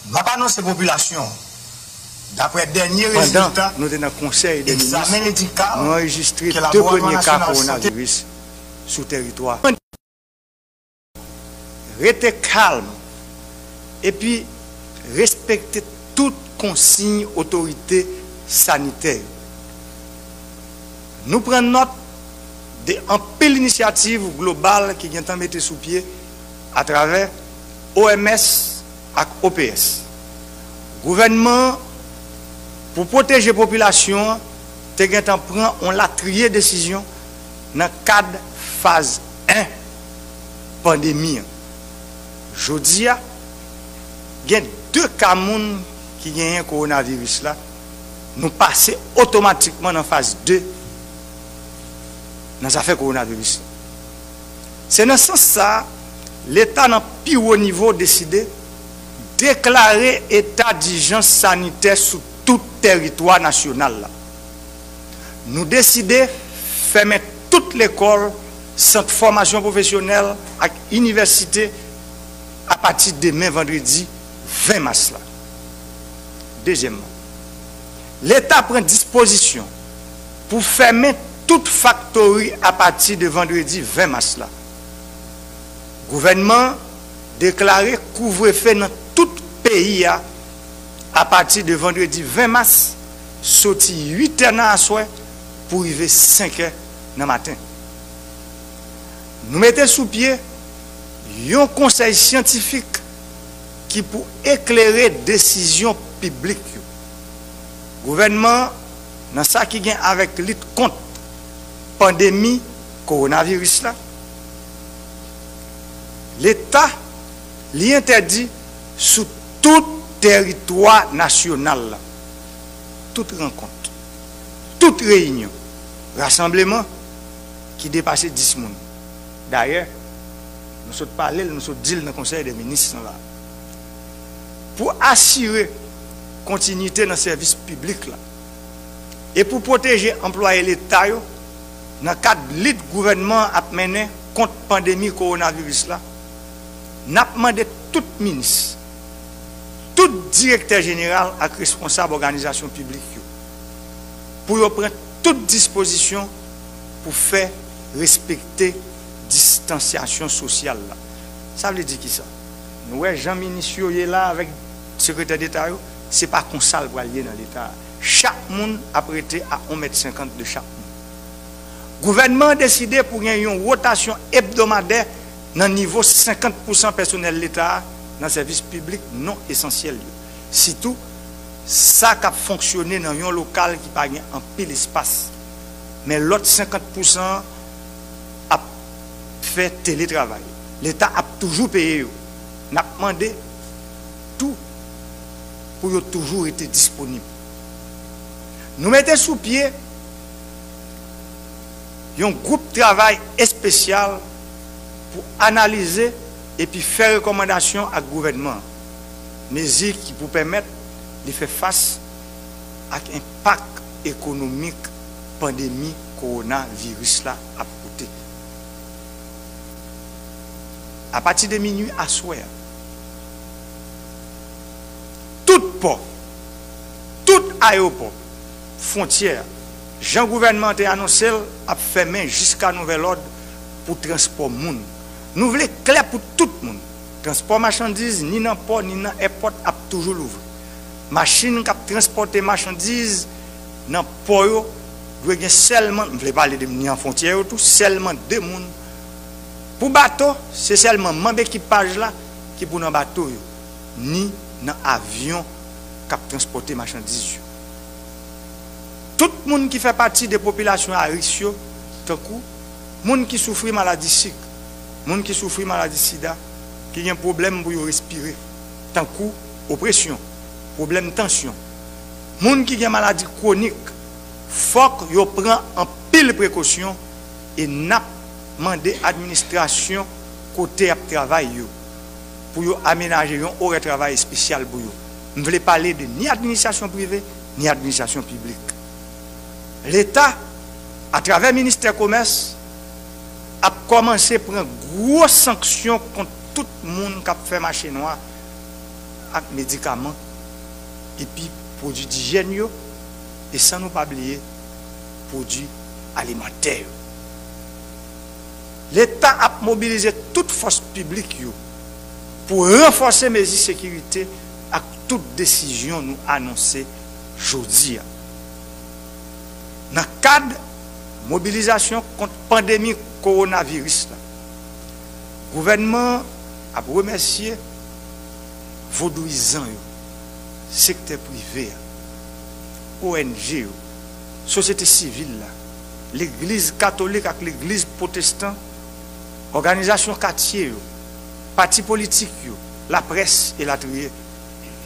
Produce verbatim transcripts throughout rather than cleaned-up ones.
M ap anonse popilasyon, daprè dènye rezilta egzamen medikal ke Laboratwa Nasyonal Sante. Pandan nou te nan Konsèy dè Minis, nou anrejistre de premye ka kowonaviris sou tèritwa. Rete kalm epi respekte tout konsiy otorite sanitè yo. Nou pran nòt de anpil inisyativ global ki gentan mete sou pye atravè O M S ak O P S. Gouvènman an, pou pwoteje popilasyon an, te gentan pran yon latriye desizyon nan kad faz en pandemi an. Jodi a, gen de ka moun ki genyen kowonaviris la, nou pase otomatikman nan faz de nan zafè kowonaviris la. Se nan sans sa a, Leta nan pi wo nivo deside deklare eta dijans sanitè sou tout tèritwa nasyonal la. Nou deside fèmen tout lekòl, sant fòmasyon pwofesyonèl ak inivèsite apati demen vandredi ven mas la. Dezyèmman, Leta pran dispozisyon pou fèmen tout faktori apati de vandredi ven mas la. Gouvènman an deklare kouvrefe nan tout peyi a apati de vandredi ven mas, soti uit è nan aswè pou rive senk è nan maten. Nou mete sou pye yon konsèy syantifik ki pou eklere desizyon piblik yo. Gouvènman an, nan sa ki gen avèk lit kont pandemi kowonaviris la, Leta, li entèdi sou tout tèritwa nasyonal la, tout rankont, tout reyinyon, rasanbleman ki depase dis moun. Dayè, nou sot pale l, nou sot di l nan Konsèy dè Minis lan la. Pou asire kontinite nan sèvis piblik la e pou pwoteje anplwaye Leta yo nan kad lit gouvènman an ap mennen kont pandemi kowonaviris la, n ap mande tout minis, tout direktè jeneral ak responsab òganizasyon piblik yo pou yo pran tout dispozisyon pou fè respekte distansyasyon sosyal la. Sa vle di kisa? Nou wè jan minis yo ye la avèk sekretè deta yo, se pa konsa l pral ye nan Leta a. Chak moun ap rete a yon mèt senkant de chak moun. Gouvènman an deside pou gen yon wotasyon ebdomadè nan nivo senkant pousan pèsonèl Leta a nan sèvis piblik non esansyèl yo, sitou sa k ap fonksyone nan yon lokal ki pa gen anpil espas. Men lòt senkant pousan an ap fè teletravay. Leta ap toujou peye yo. N ap mande tou pou yo toujou rete disponib. Nou mete sou pye yon gwoup travay espesyal pou analize epi fè rekòmandasyon ak gouvènman an, mezi ki pou pèmèt li fè fas ak enpak ekonomik pandemi kowonaviris la ap pote. Apati de minui aswè a, tout pò, tout ayewopò, fwontyè a, jan gouvènman an te anonse l, ap fèmen jiska nouvèl òd pou transpò moun. Nou vle klè pou tout moun, transpò machandiz ni nan pò ni nan èpòt ap toujou louvri. Machin k ap transpòte machandiz nan pò yo dwe gen sèlman, m vle pale de ni an fwontyè yo tou, sèlman de moun. Pou bato, se sèlman manm ekipaj la ki pou nan bato yo, ni nan avyon k ap transpòte machandiz yo. Tout moun ki fè pati de popilasyon a risk yo, tankou moun ki soufri maladi sik, moun ki soufri maladi sida, ki gen pwoblèm pou yo respire, tankou opresyon, pwoblèm tansyon, moun ki gen maladi kwonik, fòk yo pran anpil prekosyon e n ap mande administrasyon kote y ap travay yo pou yo amenaje yon orè travay espesyal pou yo. M vle pale de ni administrasyon prive, ni administrasyon piblik. Leta, atravè ministè komès, ap kòmanse pran gwo sanksyon kont tout moun k ap fè mache nwa ak medikaman, epi pwodui dijyèn yo, e san nou pa bliye pwodui alimantè yo. Leta ap mobilize tout fòs piblik yo pou ranfòse mezi sekirite ak tout desizyon nou anonse jodi a. Nan kad mobilizasyon kont pandemi kowonaviris la, gouvènman an ap remèsye vodouyizan yo, sektè prive a, O N G yo, sosyete sivil la, legliz katolik ak legliz pwotestan, òganizasyon katye yo, pati politik yo, laprès, elatriye,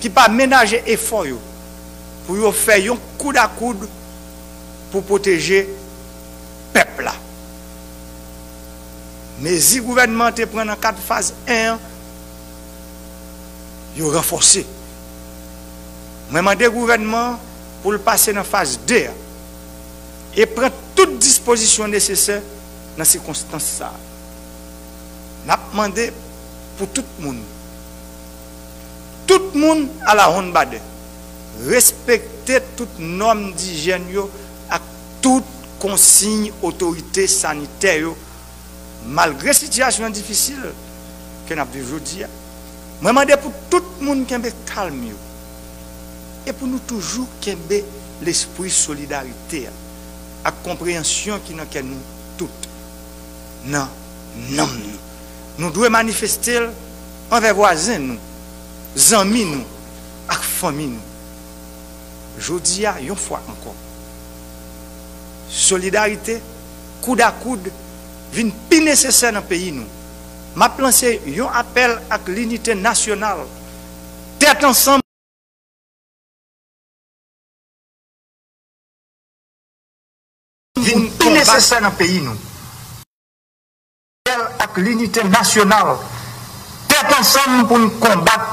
ki pa menaje efò yo pou yo fè yon koudakoud pou pwoteje pèp la. Mezi gouvènman an te pran nan kad faz en an, yo ranfòse. Mwen mande gouvènman an pou l pase nan faz de a e pran tout dispozisyon nesesè nan sikonstans sa a. N ap mande pou tout moun, tout moun alawonnbadè, respekte tout nòm dijyèn yo ak tout konsiy otorite sanitè yo, malgre sitiyasyon difisil ke n ap viv jodi a. Mwen mande pou tout moun kenbe kalm yo e pou nou toujou kenbe lespri solidarite a ak konpreyansyon ki nan kè nou tout, nan nanm nou. Nou dwe manifeste l anvè vwazen nou, zanmi nou ak fanmi nou. Jodi a, yon fwa ankò, solidarite, koud a koud, vin pi nesesè nan peyi nou. M ap lanse yon apèl ak linite nasyonal. Tèt ansanm, vin pi nesesè nan peyi nou. Ak linite nasyonal, tèt ansanm pou n konbat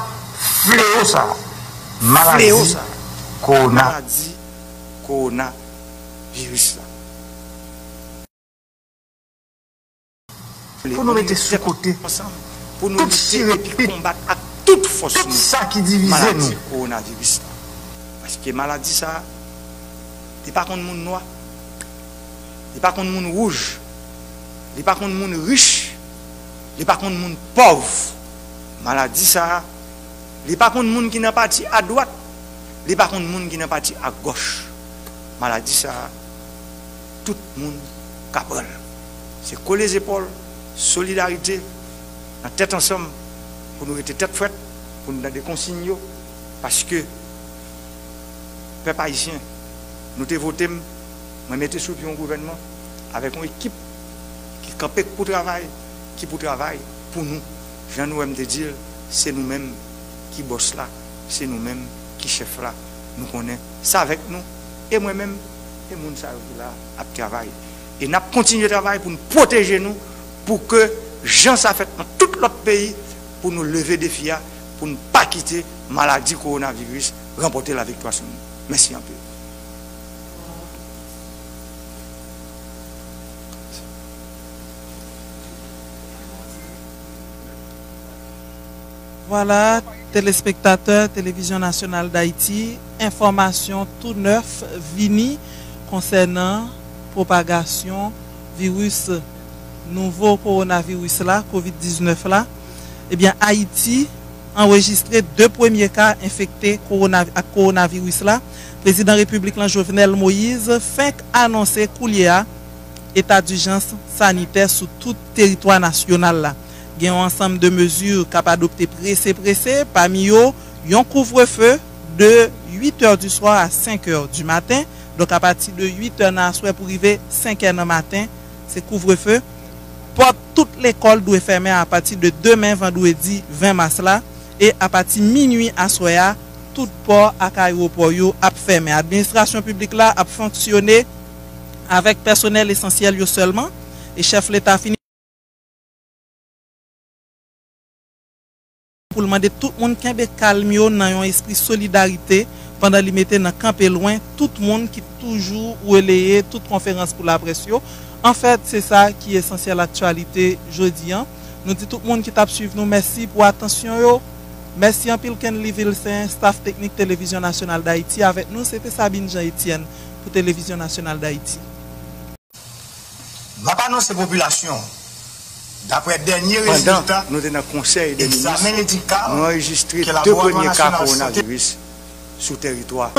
flewo sa a, maladi kowona. Maladi kowonaviris la. Pou nou mete sou kote tout sirepit, konbat ak tout fòs tout sa ki divize nou. Maladi kowonaviris la. Paske maladi sa a, li pa konn moun nwa, li pa konn moun wouj, li pa konn moun rich, li pa konn moun pòv. Maladi sa a, li pa konn moun ki nan pati adwat, li pa konn moun ki nan pati agòch. Maladi sa a, tout moun ka pran l. Se kole zepòl, solidarite, nan tèt ansanm, pou nou rete tèt frèt, pou nou tande konsiy yo, paske, pèp ayisyen, nou te vote m, mwen mete sou pye yon gouvènman avèk yon ekip ki kanpe pou travay, ki pou travay pou nou. Jan nou wè m te di l, se nou menm ki bòs la, se nou menm ki chèf la. Nou konnen se avèk nou, e mwen menm, e moun sa yo ki la ap travay. E n ap kontinye travay pou n pwoteje nou, pou ke jan sa fèt nan tout lòt peyi, pou nou leve defi a, pou n pa kite maladi kowonaviris ranpòte laviktwa sou nou. Mèsi anpil. Vwala, telespektatè Televizyon Nasyonal Dayiti, enfòmasyon tou nèf vini konsènan pwopagasyon viris, nouvo kowonaviris la, kovid diznèf la. Ebyen, Ayiti anrejistre de premye ka enfekte kowona-, ak kowonaviris la. Prezidan Repiblik lan, Jovenel Moïse, fenk anonse koulye a eta dijans sanitè sou tout teritwa nasyonal la. Gen yon ansanm de mezi k ap adopte prese prese, pami yo yon kouvrefe de uit è di swa a senk è di maten. Donk, apati de uit è nan aswè pou rive senk è nan maten, se kouvrefe. Pòt tout lekòl dwe fèmen apati de demen, vandredi ven mas la, e apati minui aswè a, tout pò ak ayewopò yo ap fèmen. Administrasyon piblik la ap fonksyone avèk pèsonèl esansyèl yo sèlman, e chèf leta fini pou l mande tout moun kenbe kalm yo nan yon espri solidarite pandan li mete nan kanpe lwen tout moun ki toujou releye tout konferans pou laprès yo. Anfèt, se sa ki esansyèl aktyalite jodi an. Nou di tout moun ki t ap swiv nou mèsi pou atansyon yo. Mèsi anpil Kenly Vilcin, staf teknik Televizyon Nasyonal Dayiti. Avèk nou, se te Sabine Jean Etienne pou Televizyon Nasyonal Dayiti. M ap anonse popilasyon, daprè dènye rezilta egzamen medikal ke Laboratwa Nasyonal Sante sou teritwa.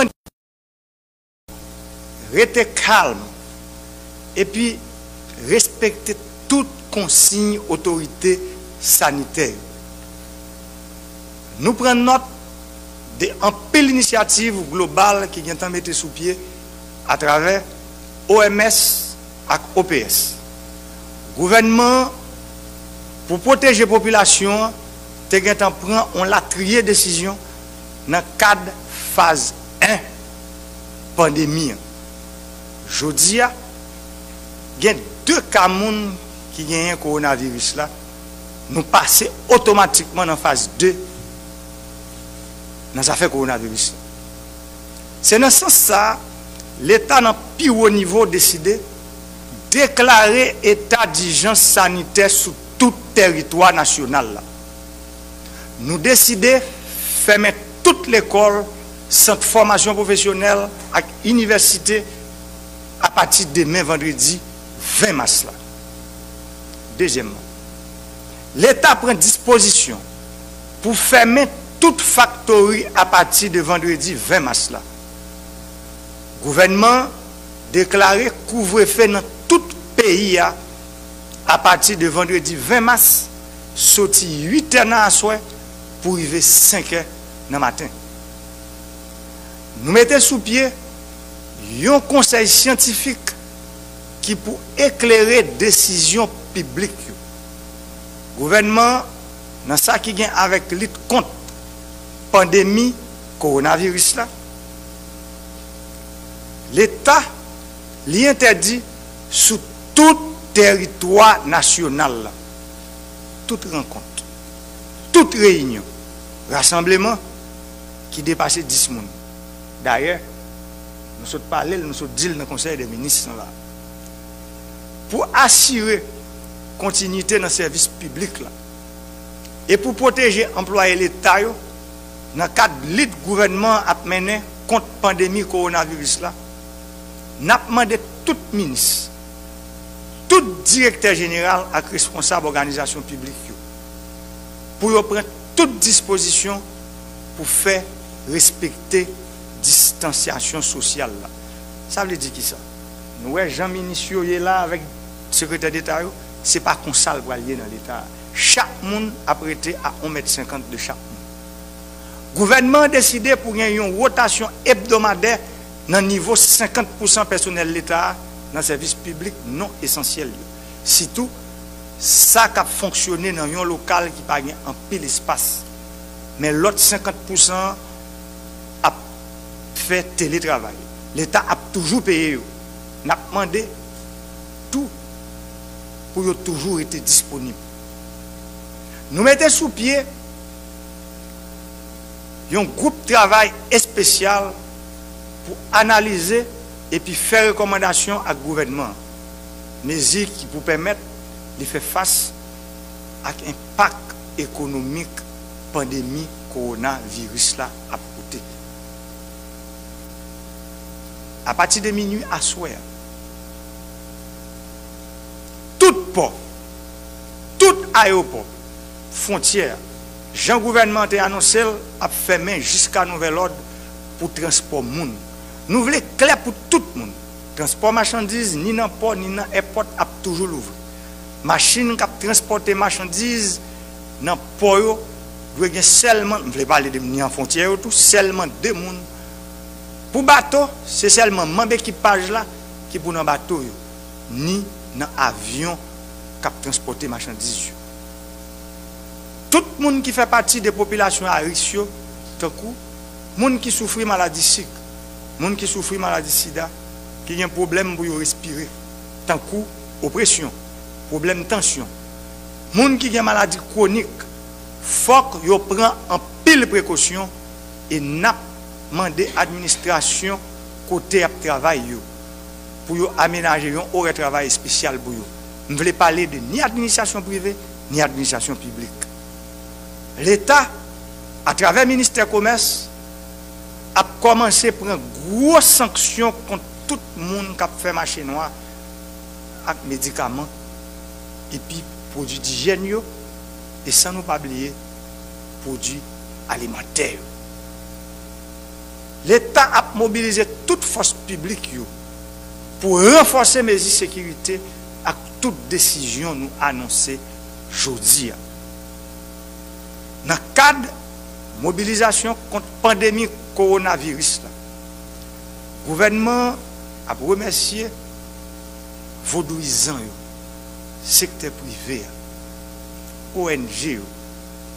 Rete kalm epi respekte tout konsiy otorite sanitè yo. Nou pran nòt de anpil inisyativ global ki gentan mete sou pye atravè O M S ak O P S. Gouvènman an, pou pwoteje popilasyon an, te gentan pran yon latriye desizyon nan kad faz en pandemi an. Jodi a, gen de ka moun ki genyen kowonaviris la, nou pase otomatikman nan faz de nan zafè kowonaviris la. Se nan sans sa a, Leta nan pi wo nivo deside deklare eta dijans sanitè sou tout tèritwa nasyonal la. Nou deside fèmen tout lekòl, sant fòmasyon pwofesyonèl ak inivèsite apati demen vandredi ven mas la. Dezyèmman, Leta pran dispozisyon pou fèmen tout faktori apati de vandredi ven mas la. Gouvènman an deklare kouvrefe nan tout peyi a apati de vandredi ven mas, soti uit è nan aswè pou rive senk è nan maten. Nou mete sou pye yon konsèy syantifik ki pou eklere desizyon piblik yo. Gouvènman an, nan sa ki gen avèk lit kont pandemi kowonaviris la, Leta, li entèdi sou tout tèritwa nasyonal la, tout rankont, tout reyinyon, rasanbleman ki depase dis moun. Dayè, nou sot pale l, nou sot di l nan Konsèy dè Minis lan la. Pou asire kontinite nan sèvis piblik la e pou pwoteje anplwaye Leta yo nan kad lit gouvènman an ap mennen kont pandemi kowonaviris la, n ap mande tout minis, tout direktè jeneral ak responsab òganizasyon piblik yo pou yo pran tout dispozisyon pou fè respekte distansyasyon sosyal la. Sa vle di kisa? Nou wè jan minis yo ye la avèk sekretè deta yo, se pa konsa l pral ye nan Leta a. Chak moun ap rete a yon mèt senkant de chak moun. Gouvènman an deside pou gen yon wotasyon ebdomadè nan nivo senkant pousan pèsonèl Leta a nan sèvis piblik non esansyèl yo, sitou sa k ap fonksyone nan yon lokal ki pa gen anpil espas. Men lòt senkant pousan an ap fè teletravay. Leta ap toujou peye yo. N ap mande tou pou yo toujou rete disponib. Nou mete sou pye yon gwoup travay espesyal pou analize epi fè rekòmandasyon ak gouvènman an, mezi ki pou pèmèt li fè fas ak enpak ekonomik pandemi kowonaviris la ap pote. Apati de minui aswè a, tout pò, tout ayewopò, fwontyè, jan gouvènman an te anonse l, ap fèmen jiska nouvèl òd pou transpò moun. Nou vle klè pou tout moun, transpò machandiz ni nan pò ni nan èpòt ap toujou louvri. Machin k ap transpòte machandiz nan pò yo dwe gen sèlman, m vle pale de ni an fwontyè yo tou, sèlman de moun. Pou bato, se sèlman manm ekipaj la ki pou nan bato yo, ni nan avyon k ap transpòte machandiz yo. Tout moun ki fè pati de popilasyon a risk yo, tankou moun ki soufri maladi sik, moun ki soufri maladi sida, ki gen pwoblèm pou yo respire, tankou opresyon, pwoblèm tansyon, moun ki gen maladi kwonik, fòk yo pran anpil prekosyon e n ap mande administrasyon kote y ap travay yo pou yo amenaje yon orè travay espesyal pou yo. M vle pale de ni administrasyon prive, ni administrasyon piblik. Leta Atravè Ministè Komès, ap kòmanse pran gwo sanksyon kont tout moun k ap fè mache nwa ak medikaman, epi pwodui dijyèn yo, e san nou pa bliye pwodui alimantè yo. Leta ap mobilize tout fòs piblik yo pou ranfòse mezi sekirite ak tout desizyon nou anonse jodi a. Nan kad mobilizasyon kont pandemi kowonaviris la, gouvènman an ap remèsye vodouyizan yo, sektè prive a, O N G yo,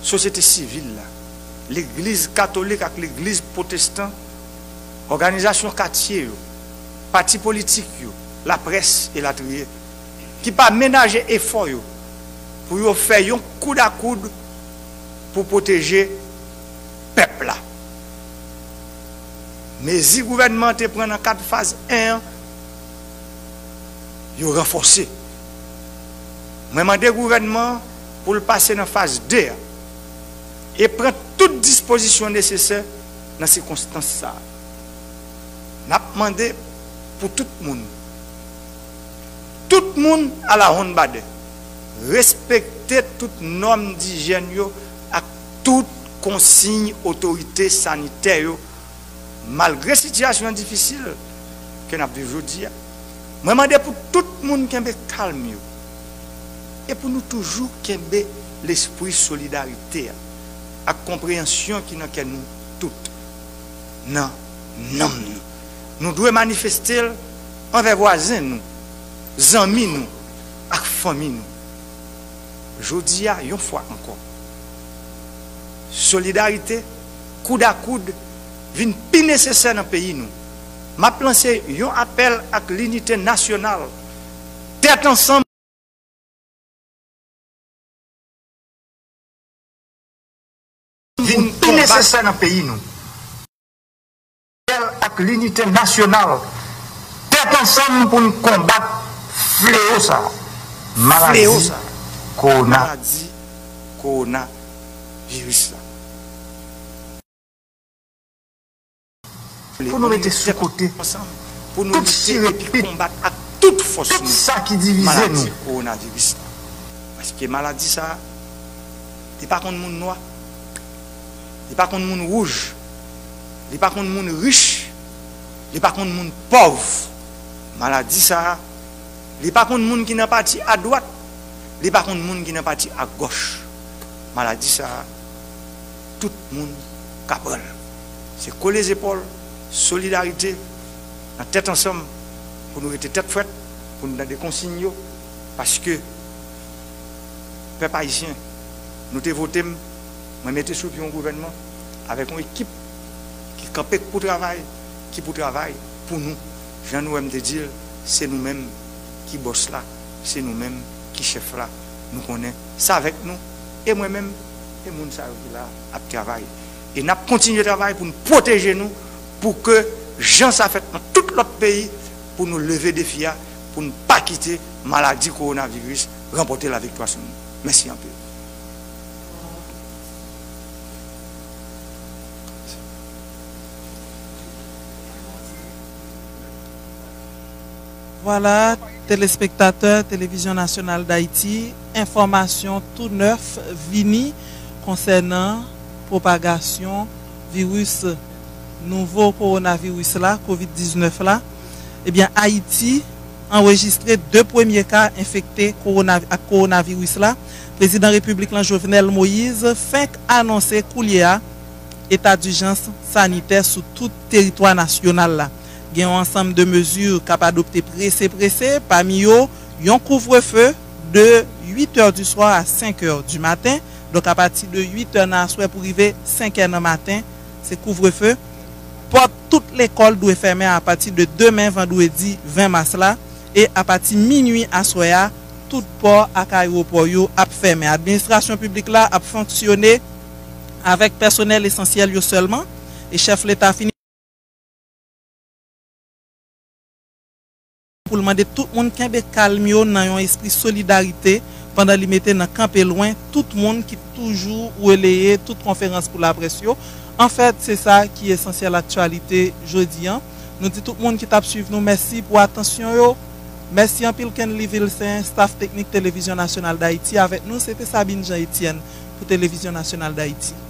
sosyete sivil la, legliz katolik ak legliz pwotestan, òganizasyon katye yo, pati politik yo, laprès, elatriye, ki pa menaje efò yo pou yo fè yon koud a koud pou pwoteje pèp la. Mezi gouvènman an te pran nan kad faz en an, yo ranfòse. Mwen mande gouvènman an pou l pase nan faz de a e pran tout dispozisyon nesesè nan sikonstans sa a. N ap mande pou tout moun, tout moun alawonnbadè, respekte tout nòm dijyèn yo ak tout konsiy otorite sanitè yo, malgre sitiyasyon difisil ke n ap viv jodi a. Mwen mande pou tout moun kenbe kalm yo e pou nou toujou kenbe lespri solidarite a ak konpreyansyon ki nan kè nou tout, nan nanm nou. Nou dwe manifeste l anvè vwazen nou, zanmi nou ak fanmi nou. Jodi a, yon fwa ankò, solidarite, koud a koud, vin pi nesesè nan peyi nou. M ap lanse yon apèl ak linite nasyonal, tèt ansanm, vin pi nesesè nan peyi nou. Ak linite nasyonal, tèt ansanm pou n konbat flewo sa a, maladi kowona, maladi kowonaviris la. Pou nou mete sou kote tout sirepit, tout sa ki divize nou. Paske maladi sa a, li pa konn moun nwa, li pa konn moun wouj, li pa konn moun rich, li pa konn moun pòv. Maladi sa a, li pa konn moun ki nan pati adwat, li pa konn moun ki nan pati agòch. Maladi sa a, tout moun ka pran l. Se kole zepòl, solidarite, nan tèt ansanm, pou nou rete tèt frèt, pou nou tande konsiy yo, paske pèp ayisyen, nou te vote m, mwen mete sou pye yon gouvènman avèk yon ekip ki kanpe pou travay, ki pou travay pou nou. Jan nou wè m te di l, se nou menm ki bòs la, se nou menm ki chèf la. Nou konnen se avèk nou, e mwen menm, e moun sa yo ki la ap travay. E n ap kontinye travay pou n pwoteje nou, pou ke jan sa fèt nan tout lòt peyi, pou nou leve defi a, pou n pa kite maladi kowonaviris ranpòte laviktwa sou nou. Mèsi anpil. Vwala, telespektatè Televizyon Nasyonal Dayiti, enfòmasyon tou nèf vini konsènan pwopagasyon viris, nouvo kowonaviris la, kovid diznèf la. Ebyen, Ayiti anrejistre de premye ka enfekte kowona-, ak kowonaviris la. Prezidan Repiblik lan, Jovenel Moïse, fenk anonse koulye a eta dijans sanitè sou tout teritwa nasyonal la. Gen yon ansanm de mezi k ap adopte prese prese, pami yo yon kouvrefe de uit è di swa a senk è di maten, donk apati de uit è nan aswè pou rive senk è nan maten, se kouvrefe. Pòt tout lekòl dwe fèmen apati de demen, vandredi ven mas la, e apati minui aswè a, tout pò ak ayewopò yo ap fèmen. Administrasyon piblik la ap fonksyone avèk pèsonèl esansyèl yo sèlman, e chèf Leta fini pou l mande tout moun kenbe kalm yo nan yon espri solidarite, pandan li mete nan kanpe lwen tout moun ki toujou releye tout konferans pou laprès yo. Anfèt, se sa ki esansyèl aktyalite jodi an. Nou di tout moun ki t ap swiv nou mèsi pou atansyon yo. Mèsi anpil Kenly Vilcin, staf teknik Televizyon Nasyonal Dayiti. Avèk nou, se te Sabine Jean Etienne pou Televizyon Nasyonal Dayiti.